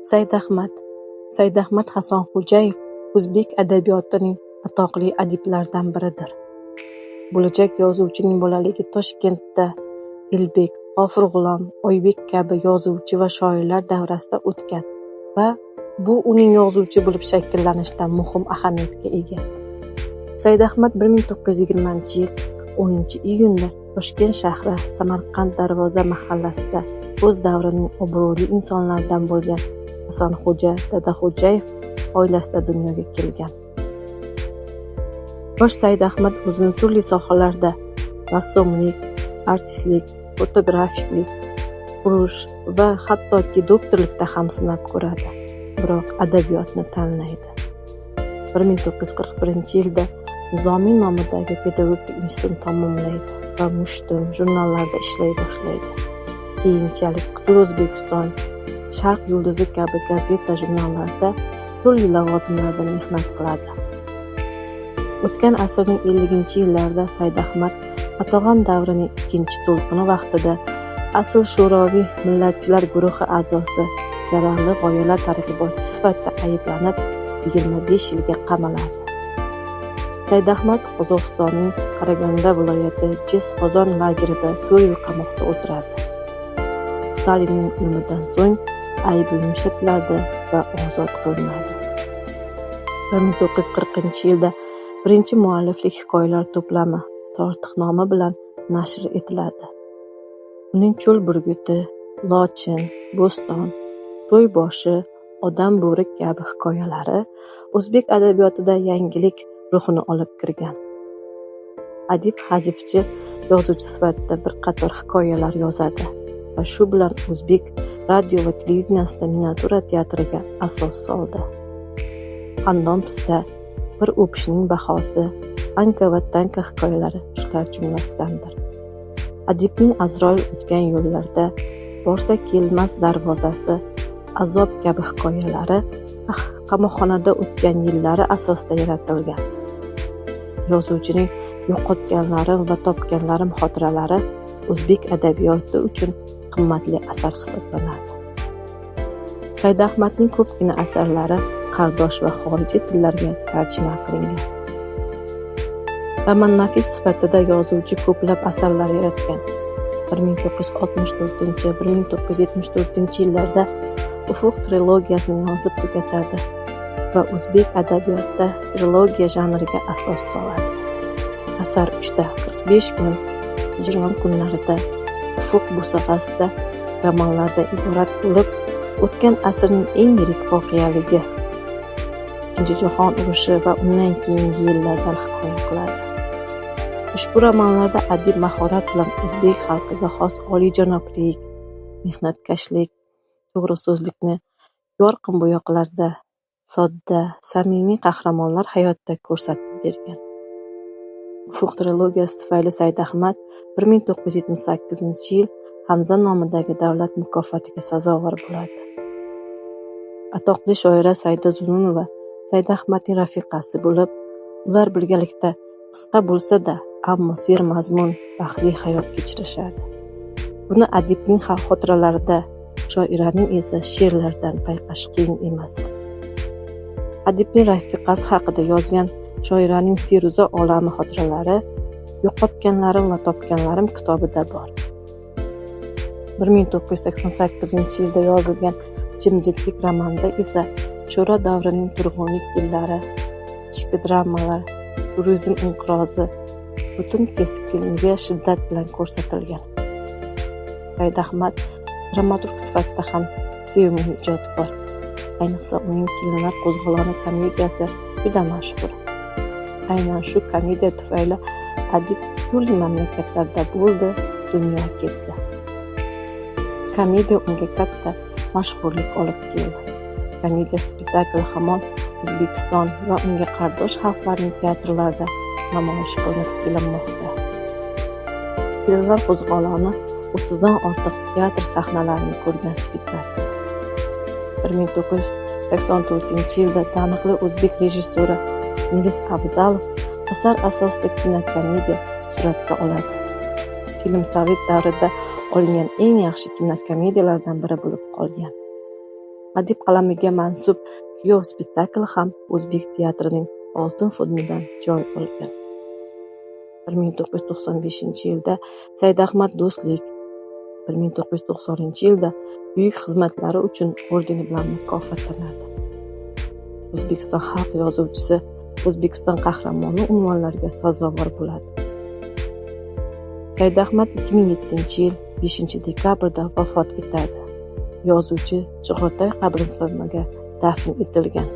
Saidahmad. Saidahmad Hasanxo'jayev o'zbek adabiyotining atoqli adiblaridan biridir. Bo'lajak yozuvchining bolaligi Toshkentda Elbek, G'ofur G'ulom, Oybek kabi yozuvchi va shoirlar davrasida o'tgan va bu uning yozuvchi bo'lib shakllanishida muhim ahamiyatga ega. Saidahmad 1920-yil 10-iyunda Toshkent shahri Samarqand Darvoza mahallasida o'z davrining obro'li insonlaridan bo'lgan Hasanxo'ja Dadaxo'jayev oilasida dunyoga kelgan. Yosh Saidahmad o'zini turli sohalarda rassomlik, artistlik, fotografiklik, qurish va hattoki doktorlikda ham sinab ko'radi, biroq adabiyotni tanlaydi. 1941-yilda Nizomiy nomidagi pedagogika institutini tamomlaydi va "Mushtum" jurnallarida ishlay boshlaydi. Keyinchalik "Qizil O'zbekiston", "Sharq yulduzi" kabi gazeta-jurnallarda turli lavozimlarda mehnat qiladi. O'tgan asrning 50-yillarida Saidahmad qatag'on davrining ikkinchi to'lqini vaqtida asl sho'roviy millatchilar guruhi a'zosi, zararli g'oyalar targ'ibotchisi sifatida ayblanib, 25 yilga qamaladi. Saidahmad Qozog'istonning Qaraganda viloyati Jezqozon lagerida 4 yil qamoqda o'tiradi. Stalinning o'limidan so'ng aybi yumshatiladi va ozod qilinadi. 1940-yilda birinchi mualliflik hikoyalar to'plami "Tortiqnoma" bilan nashr etiladi. Uning "Cho'l burguti", "Lochin", "Bo'ston", "To'y boshi", "Odam bo'ri" kabi hikoyalari o'zbek adabiyotida yangilik ruhini olib kirgan. Adib hajvchi yozuvchi sifatida bir qator hikoyalar yozadi va shu bilan o'zbek radio va televideniyasida miniatyura teatriga asos soldi. "Xandon pista", "Bir o'pishning bahosi", "Anka va Tanka" hikoyalari shular jumlasidandir. Adibning "Azroil o'tgan yo'llarda", "Borsa kelmas darvozasi", "Azob" kabi hikoyalari qamoqxonada o'tgan yillari asosida yaratilgan. Yozuvchining "Yo'qotganlarim va topganlarim" xotiralari o'zbek adabiyoti uchun qimmatli asar hisoblanadi. Saidahmadning ko'pgina asarlari qardosh va xorijiy tillarga tarjima qilingan. Romannafis sifatida yozuvchi ko'plab asarlar yaratgan. 1964-1974-yillarda "Ufuq" trilogiyasini yozib tugatadi va o'zbek adabiyotida trilogiya janriga asos soladi. Asar "Uchta 45 kun", "Hijron kunlarida", "Ufuq bo'sag'asida" romanlaridan iborat bo'lib, o'tgan asrning eng yirik voqealigi – Ikkinchi jahon urushi va undan keyingi yillardan hikoya qiladi. Ushbu romanlarda adib mahorat bilan o'zbek xalqiga xos oliyjanoblik, mehnatkashlik, to'g'riso'zlikni yorqin bo'yoqlarda, sodda, samimiy qahramonlar hayotida ko'rsatib bergan. "Ufuq" trilogiyasi tufayli Saidahmad 1978-yil Hamza nomidagi davlat mukofotiga sazovor bo'ladi. Atoqli shoira Saida Zununova Saidahmadning rafiqasi bo'lib, ular birgalikda qisqa bo'lsa-da, ammo sermazmun, baxtli hayot kechirishadi. Buni adibning xotiralarida, shoiraning esa she'rlaridan payqash qiyin emas. Adibning rafiqasi haqida yozgan shoiraning "Feruza olami" xotiralari "Yo'qotganlarim va topganlarim" kitobida bor. 1988-yilda yozilgan "Jimjitlik" romanida esa sho'ro davrining turg'unlik yillari, ichki dramalar, turizm inqirozi butun keskinligi, shiddat bilan ko'rsatilgan. Saidahmad dramaturg sifatida ham sevimli ijodkor. Ayniqsa, uning "Kelinlar qo'zg'oloni" komediyasi juda mashhur. Aynan shu komediya tufayli adib turli mamlakatlarda bo'ldi, dunyo kezdi. Komediya unga katta mashhurlik olib keldi. Komediya spektakli hamon O'zbekiston va unga qardosh xalqlarning teatrlarida namoyish qilinib kelinmoqda. "Kelinlar qo'zg'oloni" 30dan ortiq teatr sahnalarini ko'rgan spektakl. 1984-yilda taniqli o'zbek rejissyori Mels Abzalov asar asosida kinokomediya suratga oladi. Film sovet davrida olingan eng yaxshi kinokomediyalardan biri bo'lib qolgan. Adib qalamiga mansub "Kuyov" spektakli ham o'zbek teatrining oltin fondidan joy olgan. 1995-yilda Saidahmad "Do'stlik", 1990-yilda "Buyuk xizmatlari uchun" ordeni bilan mukofotlanadi. O'zbekiston xalq yozuvchisi, O'zbekiston Qahramoni unvonlariga sazovor bo'ladi. Saidahmad 2007-yil 5-dekabrda vafot etadi. Yozuvchi Chig'atay qabristoniga dafn etilgan.